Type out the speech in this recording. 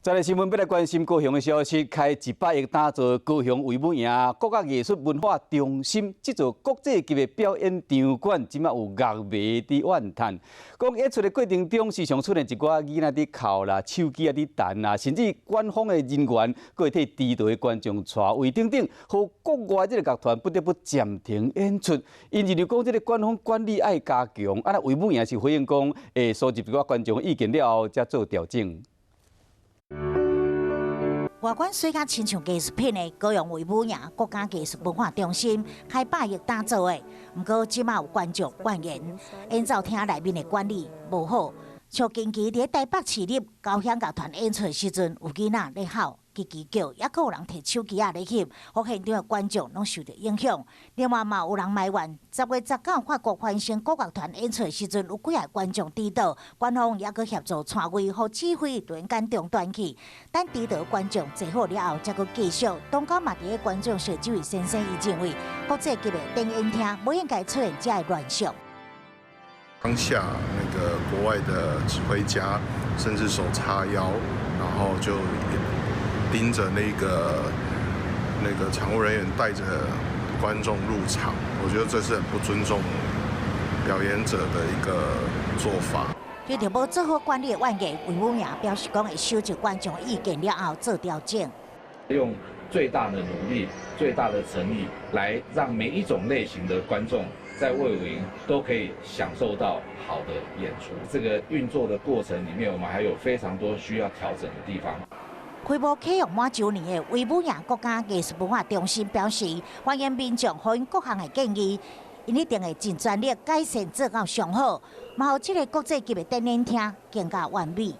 再來新聞，欲來關心高雄的消息。開100億打造高雄衛武營國家藝術文化中心，這座國際級的表演場館，這馬有樂迷佇怨嘆，講演出的過程中，時常出現一寡囡仔佇哭啦、手機仔佇彈啦，甚至館方的人員閣會替佇台的觀眾帶位等等，予國外這个樂團不得不暫停演出。𪜶認為講，這个館方管理愛加強，啊，若衛武營是回應講，會收集一寡觀眾意見了後，才做調整。外觀媠甲親像藝術品的高雄衛武營國家藝術文化中心，開百億打造的，毋過這馬有觀眾怨言，演奏廳內面的管理無好，像近期佇台北市立交響樂團演出的時陣，有囡仔咧哭、吱吱叫，猶閣有人提手機仔咧翕，予現場的觀眾攏受著影響。另外嘛有人埋怨，10月19法國繁星國樂團演出的時陣，有幾个觀眾佇倒，館方猶閣協助帶位，予指揮突然間中斷去，等佇倒觀眾坐好了後，才閣繼續。當今嘛佇咧觀眾席這位先生，伊認為國際級的展演廳無應該出現這个亂象。當下那個國外的指揮家甚至手叉腰，然後就盯着那個場務人員帶着觀眾入場，我覺得這是很不尊重表演者的一個做法。對著無做好管理的怨言，衛武營表示講會收集觀眾意見了後做調整。用最大的努力、最大的誠意，來讓每一種類型的觀眾在衛武營都可以享受到好的演出。這個運作的過程裡面，我們還有非常多需要調整的地方。開幕啟用滿週年的衛武營國家藝術文化中心表示，歡迎民眾予𪜶各項的建議，𪜶一定會盡全力改善做到上好，嘛予這个國際級的展演廳更加完美。